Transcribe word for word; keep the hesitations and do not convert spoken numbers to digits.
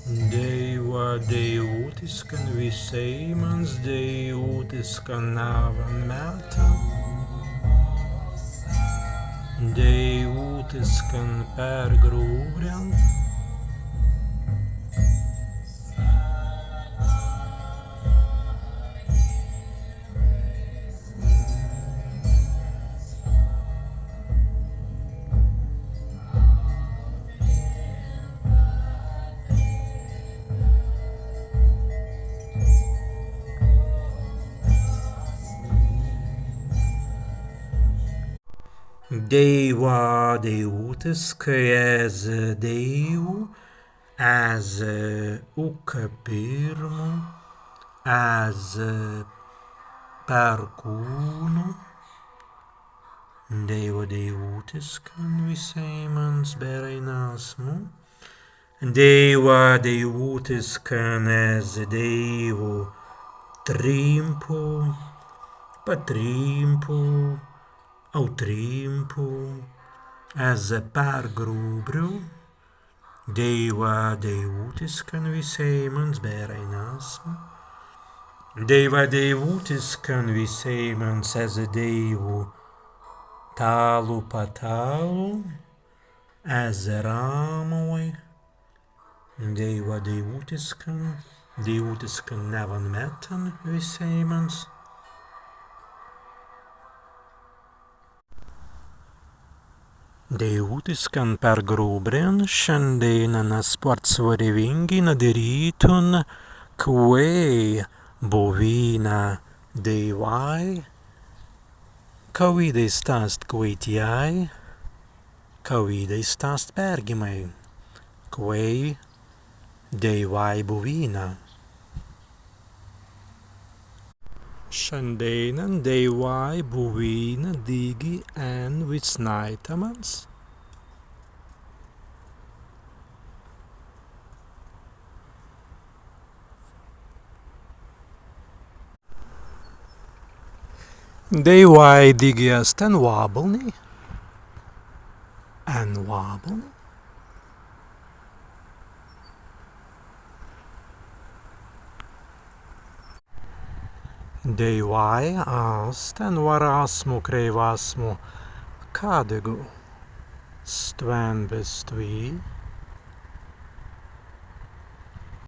Dēiwa deiwūtiskan wisēimans, deiwūtiskan nawwan mettan, deiwūtiskan Pergrubrin. Dēiwa deiwūtiskan ezze deiwu, ezze Ukkapirmu, ezze Perkūnu. Dēiwa deiwūtiskan wisēimans, bērai nasmu. Dēiwa deiwūtiskan ezze deiwu Trimpu, Patrimpu, Autrimpu, ezze Pergrubriu. Dēiwa deiwūtiskan wisēimans, bērai nasmu. Dēiwa deiwūtiskan wisēimans, ezze deiwu Tālu Patālu, ezze Rāmawai. Dēiwa deiwūtiskan, deiwūtiskan nawwan mettan wisēimans. Deiwūtiskan Pergrubrin šandēinan ast spārts swarewīngi nadirītun, kwēi buwinna dēiwai, kawīdai stāst kwēitjai, kawīdai stāst pergimmai, kwēi dēiwai buwinna. Šandēinan dēiwai buwinna dīgi en wisnaītamans. Dēiwai dīgi ast en wābelni, en wābelni. Dēiwai ast en warasmu, krēiwasmu kadegu. Stwen be stwi,